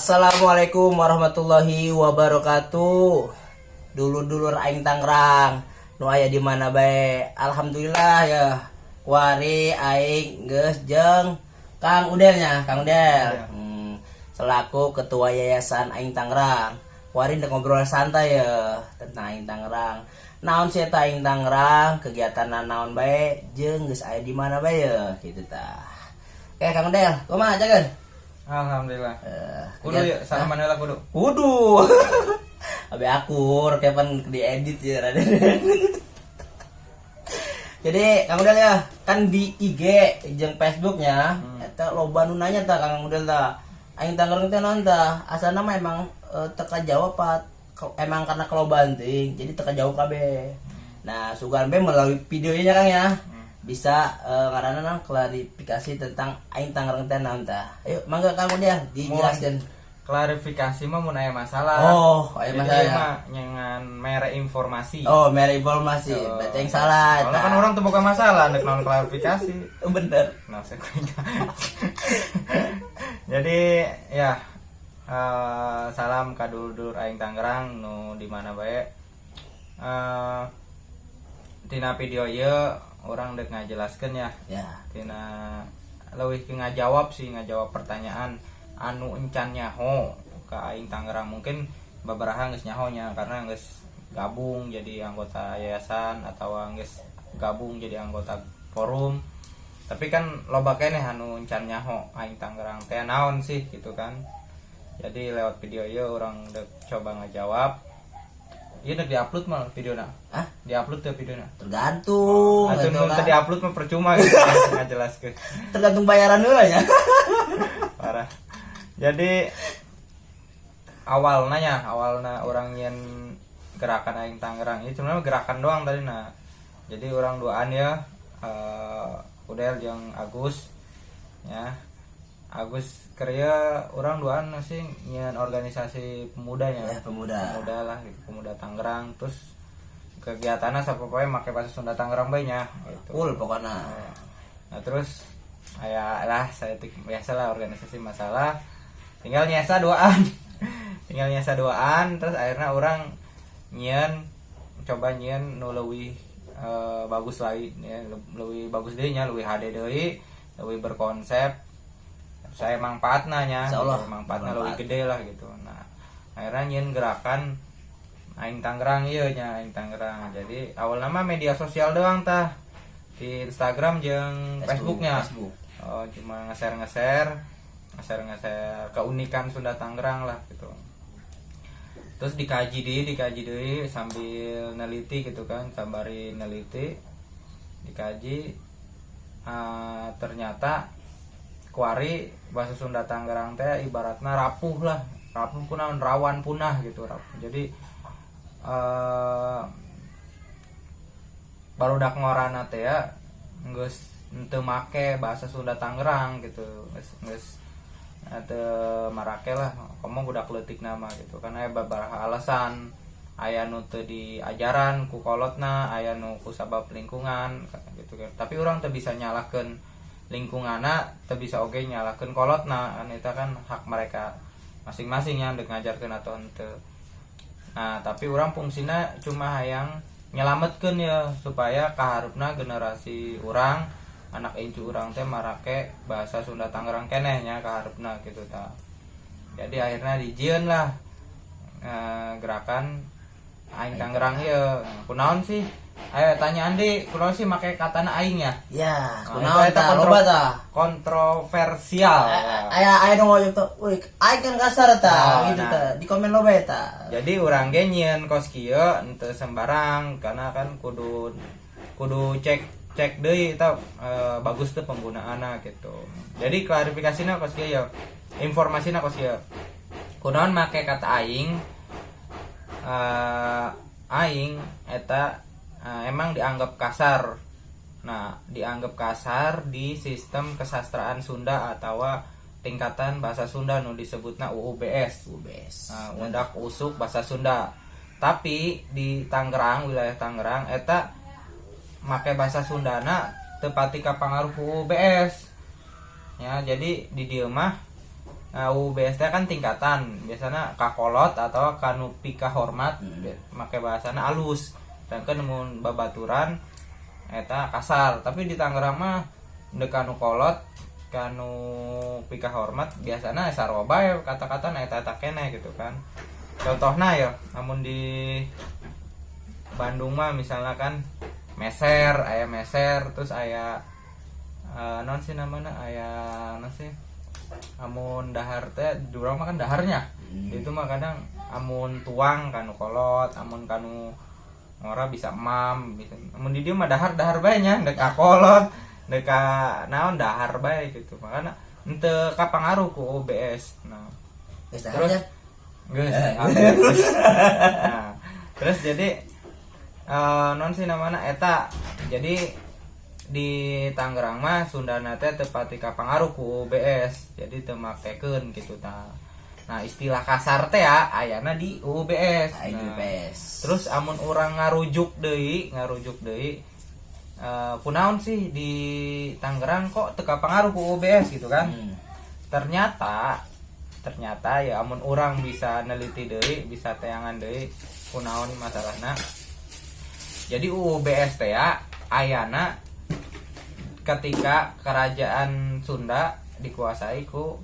Assalamualaikum warahmatullahi wabarakatuh. Dulur-dulur aing Tangerang nu aya di mana bae. Alhamdulillah ya. Kuari aing geus jeung Kang Udelnya, Kang Udel. Iya. Selaku ketua Yayasan Aing Tangerang. Kuari ndek ngobrol santai ya tentang Aing Tangerang. Naon sih eta Aing Tangerang, kegiatan naon bae jeung geus aya di mana bae ya gitu tah. Oke, Kang Udel, kumaha cager? Alhamdulillah. Eh, Kudu ya, salaman heula kudu. Kudu. Abe akur, kapan diedit ya, Raden. Jadi Kang Udel ya, kan di IG jeung Facebooknya, eta loba nu nanya tah Kang Udel tah. Aing Tangerang teh naon tah? Asalna mah emang teu kajawab emang karena kelobaan teuing, jadi teu kajawab kabeh. Nah, sugan be melalui videonya, Kang, ya. Bisa ngaranna naon, klarifikasi tentang Aing Tangerang teh naon tah. Ayo mangga, Kang Udel, dijelaskeun. Klarifikasi mah mun aya masalah. Oh, aya Jadi masalah ya. Mah nyangan mere informasi. Oh, mere informasi. Oh. Berarti yang salah. Soalnya kan urang tuh bukan masalah nek naon klarifikasi. Bener. Nah, saya. Jadi ya salam ka dulur aing Tangerang nu di mana bae. Tina video ieu urang dek ngajelaskeun ya. Ya. Tina leuwih ke ngajawab sih, ngajawab pertanyaan anu encan nyaho ke Aing Tangerang. Mungkin beberapa geus nyaho nya karena geus gabung jadi anggota yayasan atau geus gabung jadi anggota forum, tapi kan loba keneh anu encan nyaho Aing Tangerang teh naon sih gitu kan. Jadi lewat video ieu urang dek coba ngajawab. Ieu dek diupload mah videona? Hah? Diupload tuh videona? Tergantung. Atau gitu nu kan. Teu diupload mah percuma gitu ngajelaskeun. Tergantung bayaran dulu ya. Parah. Jadi awalnya ya, awalnya urang yang gerakan Aing Tangerang ini sebenarnya gerakan doang tadi. Nah, jadi urang duaan ya, Udel jeung Agus ya, Agus kerja urang duaan sih nyian organisasi pemudanya. Ya, pemuda. Pemuda lah gitu, pemuda Tangerang. Terus kegiatannya sapopoe make bahasa Sunda Tangerang bae nya gitu. Full pokoknya. Nah, terus aya lah saya biasa lah organisasi masalah, tinggal nyesa duaan, tinggal nyesa duaan. Terus akhirnya urang nyieun, coba nyieun nu leuwih bagus lagi ya, leuwih bagus deui nya, leuwih HD deui, leuwih berkonsep, saya manfaatna nya Insya Allah. Gitu, manfaatna leuwih Bermanfaat. Gede lah gitu. Nah, akhirnya nyieun gerakan Aing Tangerang ieu nya, Aing Tangerang. Jadi awal nama media sosial doang tah, di Instagram jeung Facebooknya. Facebook. Oh, cuma nge-share nge-share nge-share nge-share keunikan Sunda Tangerang lah gitu. Terus dikaji di sambil neliti gitu kan, sambari neliti dikaji, ternyata kuari bahasa Sunda Tangerang teh ibaratnya rapuh lah, rapuh kunaon, rawan punah gitu, rapuh. Jadi barudak ngorana teh ya geus henteu make bahasa Sunda Tangerang gitu, geus geus teu marake lah, komo budak leutik nama gitu kan. Aya beberapa alasan, aya nu teu diajaran ku kolotna, aya nu ku sabab lingkungan gitu kan. Tapi urang teu bisa nyalahkeun lingkunganna, teu bisa oge nyalahkeun kolotna kan, itu kan hak mereka masing-masing yang dek ngajarkeun atau henteu. Nah, tapi urang fungsina cuma hayang nyelametkeun ya supaya kaharupna generasi urang, anak incu urang teh marake bahasa Sunda Tangerang keneh nya kaharupna gitu ta. Jadi akhirnya dijieun lah gerakan Aing Tangerang ieu. Kunaon sih? Ayo tanya Andi, kunaon sih make katana aing ya? Ya, Nah, kunaon itu eta tah, loba tah. Kontroversial. Aya aya nu ngomong tuh, "Wih, aing kan kasar tah," Oh, gitu nah. tah. Di komen loba eta. Jadi urang ge nyieun kos kieu henteu sembarang karena kan kudu kudu cek cek deui eta bagus tuh penggunaanna gitu. Jadi klarifikasina kos kieu ya. Informasina kos kieu. Kunaon make kata aing? Aing eta emang dianggap kasar. Nah, dianggap kasar di sistem kesastraan Sunda atau tingkatan bahasa Sunda nu disebutna UUBS. UBS. Nah, undak usuk bahasa Sunda. Tapi di Tangerang, wilayah Tangerang eta make bahasa Sundana teu pati kapangaruh ku UUBS. Ya, jadi di dieu mah Nah, UBS teh kan tingkatan, biasanya kakolot atau kanu pikahormat make bahasana alus. Sedangkan mun babaturan eta kasar, tapi di Tangerang mah ndek kanu kolot kanu pikahormat biasana sarua bae kata-kata na eta-eta keneh gitu kan. Contohna ya, lamun di Bandung mah misalnya kan meser, aya meser, terus aya non sih namanya, aya non sih, amun dahar teh di urang mah kan daharnya. Itu mah kadang amun tuang kanu kolot, amun kanu ngora bisa emam, bisa. Amun di dieu mah dahar dahar bae nya, ndek ka kolot, ndek ka naon dahar bae gitu. Makanya henteu kapangaruh ku UBS. Nah, Geus terus dahar ya? Geus, habis. Nah, terus jadi non sih namanya eta. Jadi di Tangerang mah Sundana teh teu pati kapangaruh ku UBS. Jadi teu makekeun gitu tah. Nah, istilah kasar teh ya ayana di UBS. Nah, Nah, UBS. terus amun urang ngarujuk deui kunaon sih di Tangerang kok teu kapangaruh ku UBS gitu kan? Ternyata ternyata ya amun urang bisa neliti deui, bisa teangan deui kunaon masalahna. Jadi UUBS teh ya ayana ketika kerajaan Sunda dikuasai ku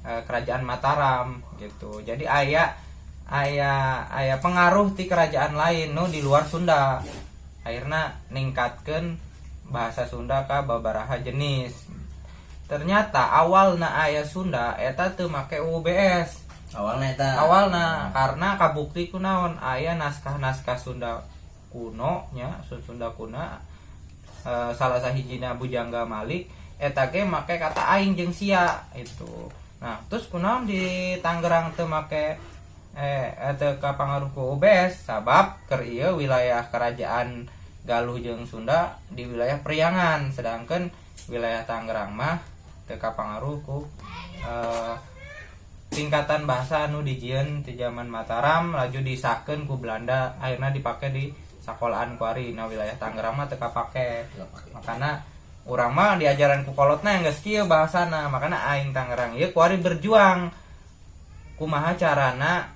kerajaan Mataram gitu. Jadi aya aya aya pengaruh ti kerajaan lain nu di luar Sunda. Akhirnya ningkatkan bahasa Sunda ka babaraha jenis. Ternyata awalna aya Sunda eta teu make UBS. Awalnya eta. Awalna karena kabukti kunaon aya naskah-naskah Sunda kuno nya, Sunda kuna, salah sahijina Bujangga Malik eta ge make kata aing jeung sia itu. Nah, terus kunaon di Tangerang teu make teu kapangaruh ku UBS, sabab keur ieu wilayah kerajaan Galuh jeung Sunda di wilayah Priangan, sedangkan wilayah Tangerang mah teu kapangaruh ku tingkatan bahasa anu dijieun di zaman Mataram laju disahkeun ku Belanda, akhirnya dipake di sekolahan kuari. Nah, wilayah Tangerang mah teu kapake. Teu kapake. Makana urang mah diajaran ku kolotna geus kieu bahasana, makana aing Tangerang ieu kuari berjuang kumaha carana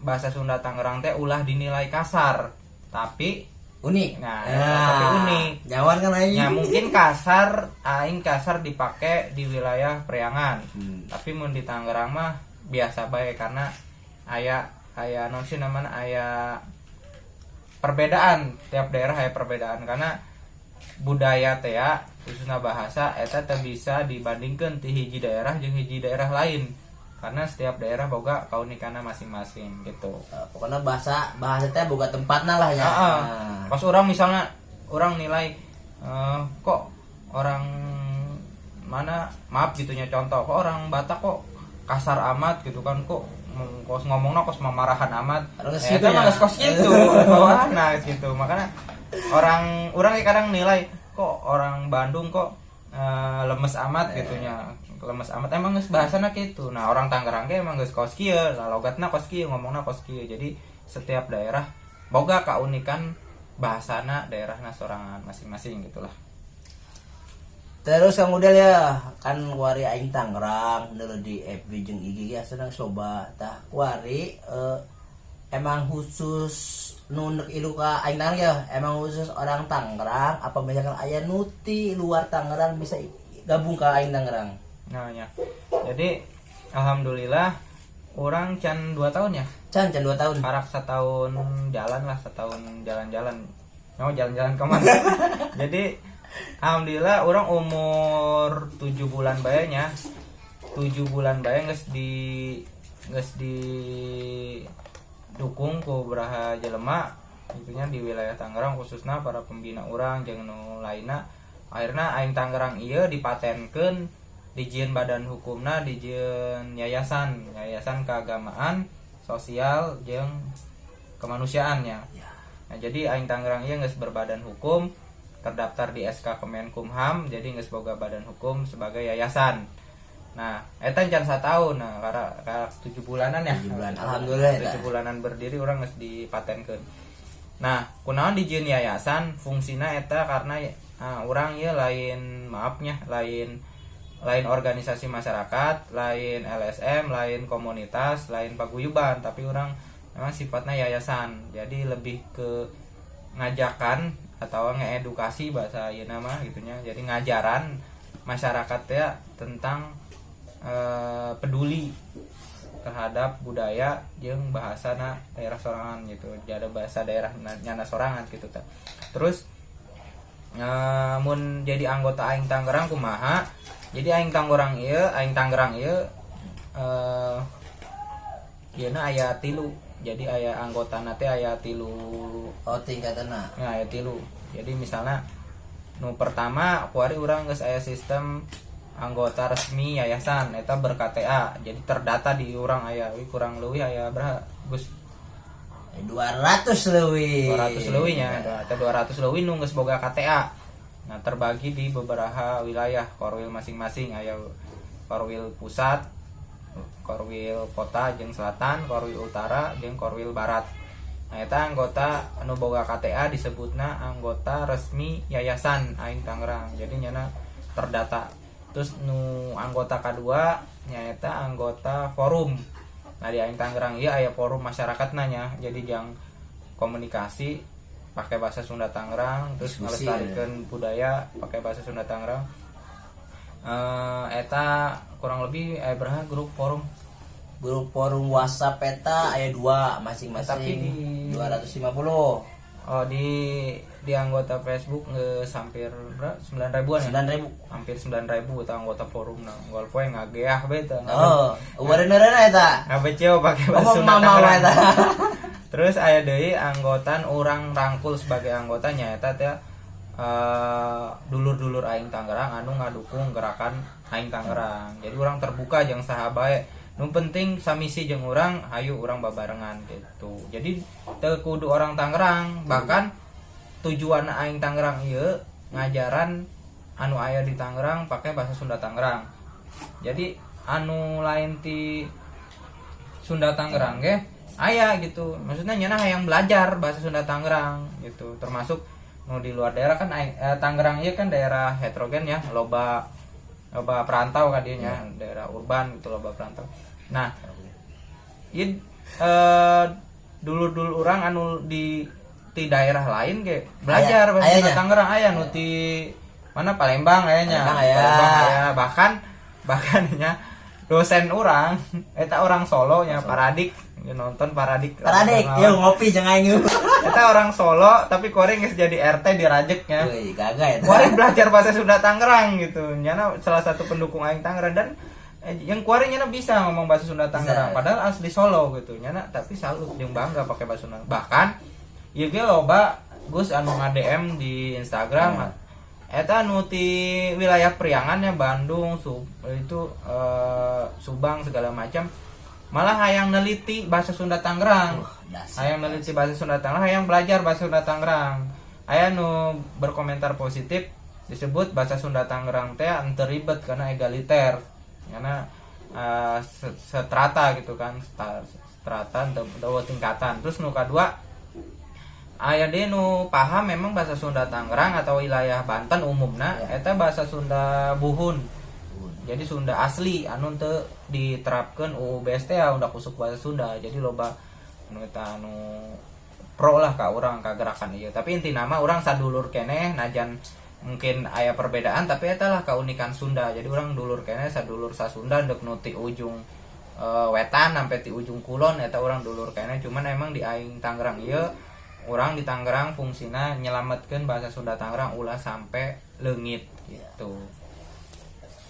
bahasa Sunda Tangerang teh ulah dinilai kasar tapi unik. Nah, tapi unik. Nyawan kan aing. Ya mungkin kasar, aing kasar dipake di wilayah Priangan. Tapi mun di Tangerang mah biasa bae karena aya aya non sih namanya aya perbedaan, tiap daerah aya perbedaan karena budaya teh ya, khususnya bahasa eta teu bisa dibandingkan di hiji daerah jeung hiji daerah lain karena setiap daerah boga kaunikanna masing-masing gitu. Pokoknya bahasa bahasa teh boga tempatna lah ya. Heeh. Nah. Pas orang misalnya orang nilai kok orang mana, maaf gitunya, contoh kok orang Batak kok kasar amat gitu kan, kok kos ngomongna kos mamarahan amat. Orang Eh, situ eta mah ya. Geus kos gitu bawaanna gitu. Makanya orang orang kadang nilai kok orang Bandung kok lemes amat gitunya, lemes amat, emang geus bahasana gitu. Nah, orang Tangerang ge emang geus kos kieu lah, logatna kos kieu, ngomongna kos kieu. Jadi setiap daerah boga keunikan bahasana daerahna sorangan masing-masing gitulah. Terus Kang Udel ya, kan kuari aing Tangerang dulu di FB jeung IG ya sedang coba tah kuari emang khusus nu nek ilu ka aing Tangerang ya, emang khusus orang Tangerang apa misalkan aya nu ti luar Tangerang bisa gabung ke aing Tangerang? Nah ya, jadi alhamdulillah urang can 2 tahun ya. Can can 2 tahun. Parak setahun jalan lah, setahun jalan-jalan, mau jalan-jalan kemana. Jadi alhamdulillah urang umur 7 bulan bae nya, 7 bulan bae geus di dukung ku beraha jelema itunya di wilayah Tangerang, khususnya para pembina urang jeung nu lainna. Akhirnya aing Tangerang ieu dipatenkeun, dijieun badan hukumna, dijieun yayasan, yayasan keagamaan, sosial jeung kemanusiaannya. Nah, jadi aing Tangerang ieu geus berbadan hukum, terdaftar di SK Kemenkumham, jadi geus boga badan hukum sebagai yayasan. Nah, eta can satahun, nah karena 7 bulanan ya. 7 bulan. Alhamdulillah, eta. 7 bulanan berdiri urang geus dipatenkeun. Nah, kunaon dijieun yayasan? Fungsina eta karena urang ieu lain, maafnya, lain Lain organisasi masyarakat, lain LSM, lain komunitas, lain paguyuban, tapi urang memang sifatnya yayasan. Jadi lebih ke ngajakan atau ngeedukasi bahasa ieu nama gitunya. Jadi ngajaran masyarakat ya tentang peduli terhadap budaya jeung bahasa na daerah sorangan gitu. Jadi bahasa daerah nyana sorangan gitu teh. Terus mun jadi anggota Aing Tangerang kumaha? Jadi Aing Tangerang ieu ieu na aya tilu. Jadi aya anggota teh aya tilu. Oh, tingkatanna. Nah, aya tilu. Jadi misalnya nu pertama kuari urang geus aya sistem anggota resmi yayasan eta ber-KTA. Jadi terdata di urang aya we kurang leuwih aya berapa, Gus? 200 leuwih. 200 leuwih nya, atau 200 leuwih nu geus boga KTA. Nah, terbagi di beberapa wilayah korwil masing-masing, aya korwil pusat, korwil kota jeung selatan, korwil utara jeung korwil barat. Nah, eta anggota anu boga KTA disebutna anggota resmi Yayasan Aing Tangerang. Jadi nyana terdata. Terus nu anggota kedua nyaeta anggota forum. Nah, di Aing Tangerang ieu aya forum masyarakat nanya. Jadi jang komunikasi pakai bahasa Sunda Tangerang, terus Diskusi, ngelestarikeun budaya pakai bahasa Sunda Tangerang. Eta kurang lebih berapa grup forum? Grup forum WhatsApp eta aya dua masing-masing. Tapi 250. Oh, di anggota Facebook nggak hampir berapa? 9 ribuan ya? 9000. Hampir 9 ribu atau anggota forum, nah unggal poe ngageah be teh. Oh, ubareun eta. Ngabeceo pakai bahasa Oh, Sunda mama Tangerang. Eta. Terus aya deui anggotan urang rangkul sebagai anggotanya eta teh dulur-dulur Aing Tangerang anu ngadukung gerakan Aing Tangerang. Jadi urang terbuka jeung saha bae. Nu penting samisi jeung urang, hayu urang babarengan gitu. Jadi teu kudu orang Tangerang, bahkan tujuan Aing Tangerang ieu ngajaran anu aya di Tangerang pakai bahasa Sunda Tangerang. Jadi anu lain ti Sunda Tangerang ge aya gitu. Maksudnya nyana hayang belajar bahasa Sunda Tangerang gitu. Termasuk nu di luar daerah kan Tangerang ieu kan daerah heterogen ya, loba loba perantau kan dia nya, daerah urban gitu loba perantau. Nah, ieu dulur-dulur urang anu di daerah lain ge belajar Aya, bahasa Sunda ayanya. Tangerang, aya nu ti mana, Palembang ayanya. Palembang aya. Palembang aya, bahkan bahkan nya dosen urang eta orang Solo nya, Paradik. Ya, nonton Paradik. Paradik, yuk ngopi jangan aing. Eta orang Solo tapi kuari geus jadi RT di Rajeknya. Wih, gagah eta. Kuari belajar bahasa Sunda Tangerang gitu. Nyana salah satu pendukung Aing Tangerang dan yang kuari nyana bisa ngomong bahasa Sunda Tangerang Bisa. padahal asli Solo gitu. Nyana tapi salut jeung bangga pakai bahasa Sunda. Bahkan ieu ge loba Gus anu nge-DM di Instagram. Eta anu ti wilayah Priangan ya, Bandung, itu Subang segala macam. Malah hayang neliti bahasa Sunda Tangerang. Dasar. Hayang neliti bahasa Sunda Tangerang, hayang belajar bahasa Sunda Tangerang. Aya nu berkomentar positif, disebut bahasa Sunda Tangerang teh henteu ribet karena egaliter. Karena setrata gitu kan, strata henteu tingkatan. Terus nu kadua aya deui nu paham memang bahasa Sunda Tangerang atau wilayah Banten umumna eta bahasa Sunda Buhun. Jadi Sunda asli anu teu diterapkeun UU BST ya, undak usuk bahasa Sunda. Jadi loba anu eta anu pro lah ka urang, ka gerakan ieu. Tapi inti nama urang sadulur keneh, najan mungkin aya perbedaan tapi eta lah keunikan Sunda. Jadi urang dulur keneh, sadulur sa Sunda, ndek nu ti ujung wetan sampai ti ujung kulon eta urang dulur keneh. Cuman emang di Aing Tangerang ieu, urang di Tangerang fungsina nyelametkeun bahasa Sunda Tangerang ulah sampai leungit gitu.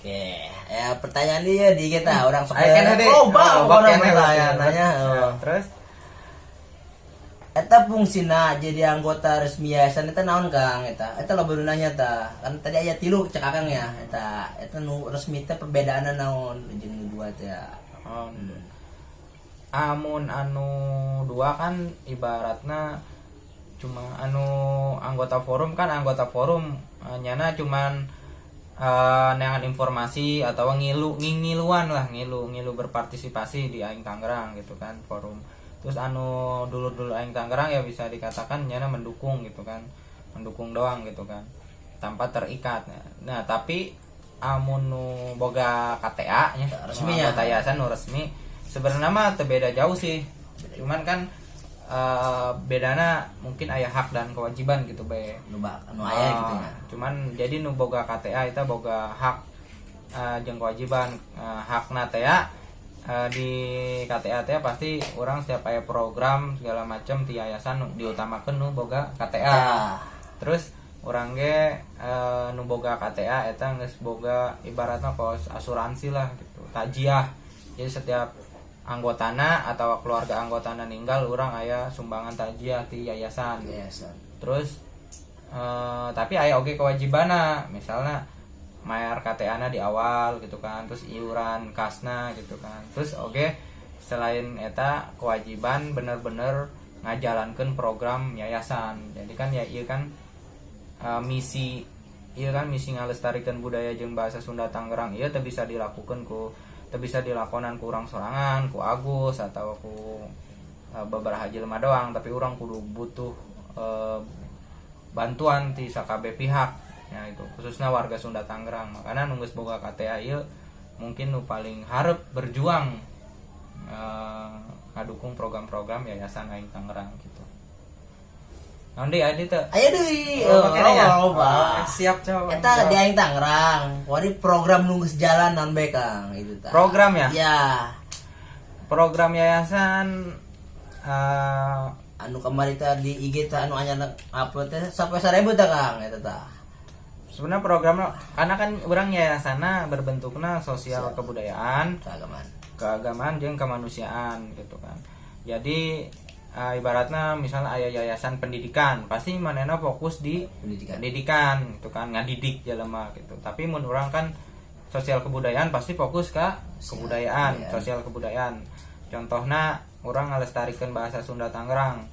Oke, ya pertanyaan dia di kita orang sok. Aya keneh deh. Oh, bang, Oh, bang orang keneh pertanyaan berarti. nanya. Ya, Oh. terus Eta fungsina jadi anggota resmi yayasan eta naon, Kang, eta? Eta lo baru nanya ta. Kan tadi aya tilu cek Akang ya. Eta eta nu resmi teh perbedaanna naon jeung nu dua teh ya. Oh, amun anu dua kan ibaratnya cuma anu anggota forum kan, anggota forum nyana cuman neangan informasi atau ngilu ngiluan lah, ngilu ngilu berpartisipasi di Aing Tangerang gitu kan, forum. Terus anu dulur-dulur Aing Tangerang ya bisa dikatakan nyana mendukung gitu kan, mendukung doang gitu kan tanpa terikat. Nah, tapi amun nu boga KTA nya, Resmi nu ya. anggota yayasan nu resmi, sebenarnya mah teu beda jauh sih, cuman kan bedana mungkin aya hak dan kewajiban gitu bae. Nu bak nu aya gitu ya. Ah, cuman jadi nu boga KTA itu boga hak jeung kewajiban. Hakna teh ya, di KTA teh pasti urang setiap aya program segala macam ti yayasan nu diutamakeun nu boga KTA. Terus urang ge nu boga KTA eta geus boga ibaratna kos asuransi lah gitu, tajiah. Jadi setiap anggotana atau keluarga anggotana ninggal, urang aya sumbangan tajiah ti yayasan. Yayasan. Terus tapi aya oge kewajibana, misalnya mayar KTA na di awal gitu kan, terus iuran kasna gitu kan. Terus oke, selain eta kewajiban bener-bener ngajalankan program yayasan. Jadi kan ya iya kan misi iya kan misi ngalestarikan budaya jeung bahasa Sunda Tangerang iya teu bisa dilakukan ku teu bisa dilakonan ku urang sorangan, ku Agus atau ku beberapa jelema doang, tapi urang kudu butuh bantuan ti sakabeh pihak ya, itu khususnya warga Sunda Tangerang. Makanya nu geus boga KTA ieu mungkin nu paling hareup berjuang ngadukung program-program Yayasan Aing Tangerang gitu. Naon deui, aya teu? Aya deui. Oh, makanya ya? Loba. Oh, siap, coba. Eta di Aing Tangerang. Wari program nu geus jalan naon bae, Kang, itu tah. Program ya? Ya. Program yayasan Anu kemarin teh di IG teh anu anyar upload teh sampai 1000 teh, Kang, eta tah. Sebenarnya program karena kan urang yayasanna berbentuknya sosial kebudayaan, keagamaan, keagamaan jeung kemanusiaan gitu kan. Jadi ibaratnya misalnya aya yayasan pendidikan, pasti manehna fokus di pendidikan, pendidikan gitu kan, ngadidik jelema gitu. Tapi mun urang kan sosial kebudayaan, pasti fokus ke kebudayaan, kebudayaan. Sosial kebudayaan. Contohnya urang ngalestarikan bahasa Sunda Tangerang.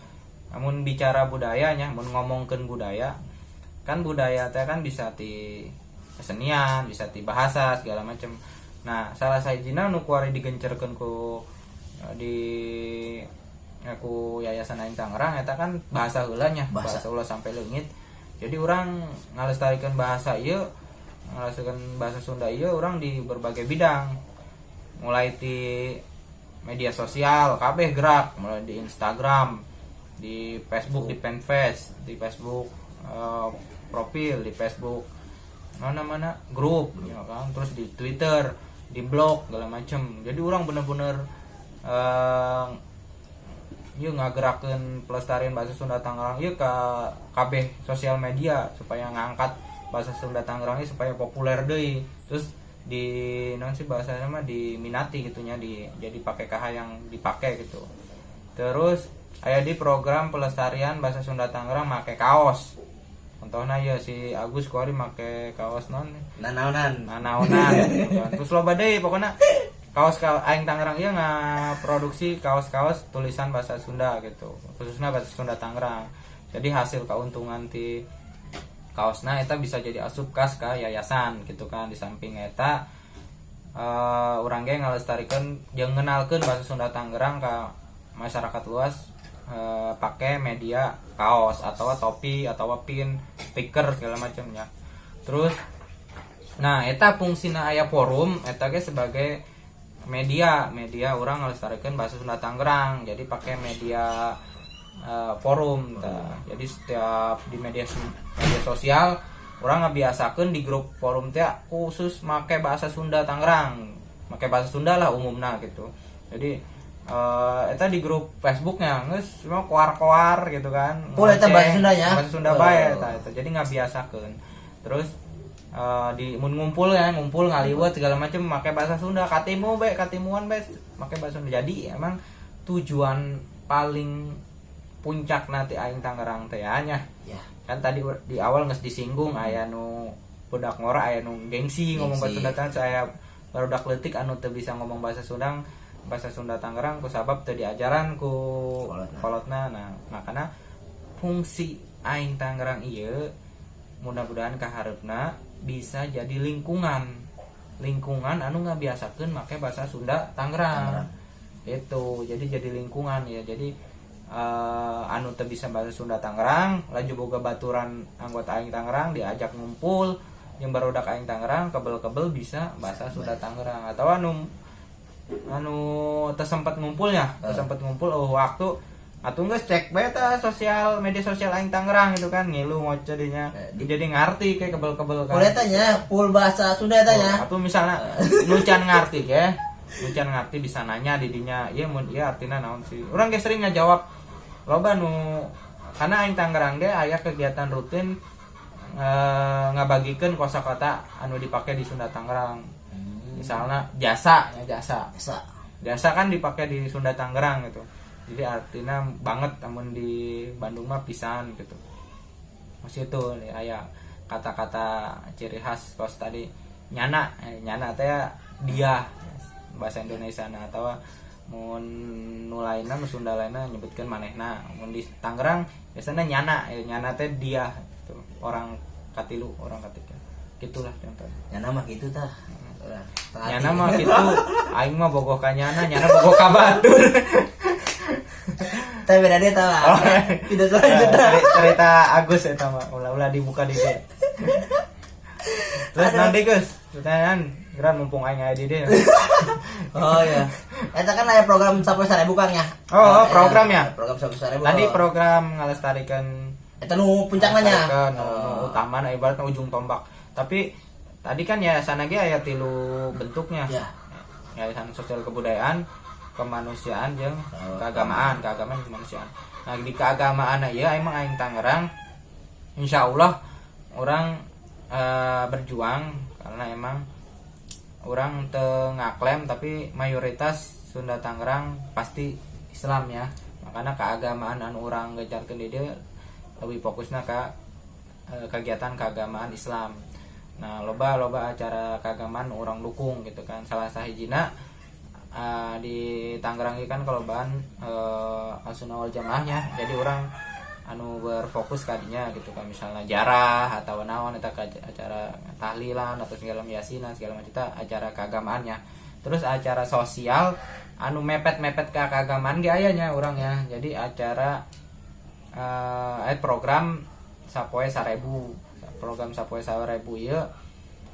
Namun bicara budayanya, mun ngomongkeun budaya kan, budaya teh kan bisa di kesenian, bisa di bahasa segala macam. Nah, salah sahijina nu kuari digencerkeun ku di ya, ku Yayasan Aing Tangerang eta kan bahasa heula nya, Bahasa. Bahasa ulah sampai leungit. Jadi urang ngalestarikan bahasa ieu, ngalestarikan bahasa Sunda ieu urang di berbagai bidang, mulai di media sosial kabeh gerak, mulai di Instagram, di Facebook, di fanpage, di Facebook profil, di Facebook mana mana grup ya kan, terus di Twitter, di blog segala macem. Jadi urang bener-bener yuk ngagerakeun pelestarian bahasa Sunda Tangerang yuk ke kabeh sosial media supaya ngangkat bahasa Sunda Tangerang ini supaya populer deui, terus di non sih bahasanya mah diminati gitunya, di jadi pakai KH yang dipakai gitu. Terus aya di program pelestarian bahasa Sunda Tangerang make kaos. Contohnya ya si Agus kuari make kaos non Nanaonan. Nanaonan gitu kan. Terus loba deui pokoknya kaos Aing Tangerang ieu ngaproduksi kaos-kaos tulisan bahasa Sunda gitu, khususnya bahasa Sunda Tangerang. Jadi hasil keuntungan ti kaosna eta bisa jadi asup kas ke yayasan gitu kan. Di samping eta urang ge ngalestarikeun jeung ngenalkeun bahasa Sunda Tangerang ke masyarakat luas pakai media kaos atau topi atau pin, stiker segala macamnya. Terus nah eta fungsina aya forum eta ge sebagai media media urang ngalestarikeun bahasa Sunda Tangerang. Jadi pakai media forum tah. Jadi setiap di media media sosial urang ngabiasakeun di grup forum teh khusus make bahasa Sunda Tangerang, make bahasa Sunda lah umumna gitu. Jadi eta di grup Facebooknya geus semua koar-koar gitu kan. Oh, eta bahasa Sunda ya? Bahasa Sunda bae Oh. eta eta. Jadi ngabiasakeun. Terus di mun ngumpul ya, ngumpul ngaliwet segala macem make bahasa Sunda, katimu be katimuan be make bahasa Sunda. Jadi emang tujuan paling puncak nanti Aing Tangerang teh nya kan tadi di awal geus disinggung, aya nu budak ngora, aya nu gengsi ngomong bahasa Gengsi. Sunda Tangerang. Saya barudak leutik anu teu bisa ngomong bahasa Sunda, bahasa Sunda Tangerang ku sabab teu diajaran ku Kolotna. Kolotna. Nah, makana fungsi Aing Tangerang ieu mudah-mudahan kahareupna bisa jadi lingkungan lingkungan anu ngabiasakeun make bahasa Sunda Tangerang. Tangerang. Itu jadi lingkungan ya. Jadi anu teu bisa bahasa Sunda Tangerang laju boga baturan anggota Aing Tangerang diajak ngumpul. Yang barudak aing Tangerang kebel-kebel bisa bahasa Sunda Tangerang atau anu anu teu sempat ngumpulnya, teu sempat ngumpul, oh waktu atau enggak, cek bae tah sosial media sosial aing Tangerang gitu kan, ngilu ngoce dinya. Jadi ngarti kayak kebel-kebel kan. Boleh tanya full bahasa Sunda tanya. Atau misalnya nu can ngarti ke, nu can ngarti bisa nanya di dinya, ieu mun ieu artinya naon sih. Urang ge sering ngajawab loba nu, karena aing Tangerang ge aya kegiatan rutin ngabagikeun kosakata anu dipake di Sunda Tangerang. Misalnya jasa ya, jasa. Bisa. Jasa kan dipakai di Sunda Tangerang gitu, jadi artinya banget, namun di Bandung mah pisan gitu. Masih itu nih aya kata-kata ciri khas kos tadi nyana, nyana teh dia bahasa Indonesia. Nah, atau mun nu lainna, nu Sunda lainna nyebutkeun manehna, mun di Tangerang biasanya nyana ya, nyana teh dia gitu. Orang katilu, orang ketiga gitulah contohnya. Nyana mah gitu tah. Udah, tengah Nyana hati. Mah gitu, aing mah bogoh ka nyana, nyana bogoh ka batur. Tapi beda dia tah. Oh. Tidak selanjutnya. Cerita Agus eta mah ulah-ulah dibuka di dieu. Terus nanti Gus, pertanyaan geran mumpung aing aya di dieu. Oh iya. Eta kan aya program sapoe 1000, Kang, ya. Oh, program ya? Program sapoe 1000. Tadi program ngalestarikan Eta nu puncakna nya. Ngalestarikan, nu utama nah, ibaratnya ujung tombak. Tapi tadi kan yayasan lagi aya tilu bentuknya. Ya. Yayasan sosial kebudayaan, kemanusiaan jeung Oh, keagamaan, keagamaan kemanusiaan. Nah, di keagamaan ya emang aing Tangerang insya Allah urang berjuang karena emang urang teu ngaklaim, tapi mayoritas Sunda Tangerang pasti Islam ya. Makanya keagamaan anu urang gencarkeun di dieu lebih fokusnya ke kegiatan keagamaan Islam. Nah, loba loba acara keagamaan urang dukung gitu kan. Salah sahijina di Tangerang ini kan kalobaan Ahlussunnah wal Jamaahnya, jadi urang anu berfokus kadinya gitu kan, misalnya jarah atau naon eta acara tahlilan atau segala yasinan segala macam eta acara keagamaannya. Terus acara sosial anu mepet-mepet ke keagamaan ge aya nya urang ya. Jadi acara program sapoe 1000. Program sapoe 1000 ieu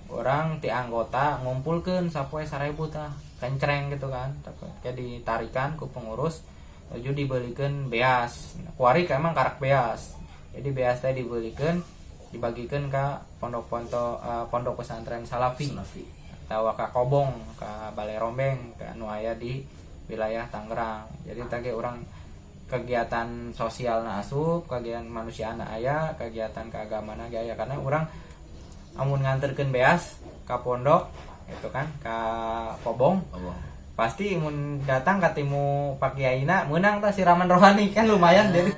urang ti anggota ngumpulkeun sapoe 1000 tah kencreng gitu kan, kayak ditarikan ku pengurus tuju dibelikan beas. Kuari emang karak beas, jadi beas teh dibelikan, dibagikan ke pondok-pondok, pondok pesantren Salafi, Salafi. Atau ke Kobong, ke Balai Rombeng, ke anu aya di wilayah Tangerang. Jadi tadi urang kegiatan sosial na asup, kegiatan manusia na aya, kegiatan keagamaan ge aya, karena urang amun nganterkeun beas ke pondok itu kan, ke Kobong, Kobong. Pasti mun datang ketemu Pak Kiaina meunang tah siraman rohani kan lumayan. Jadi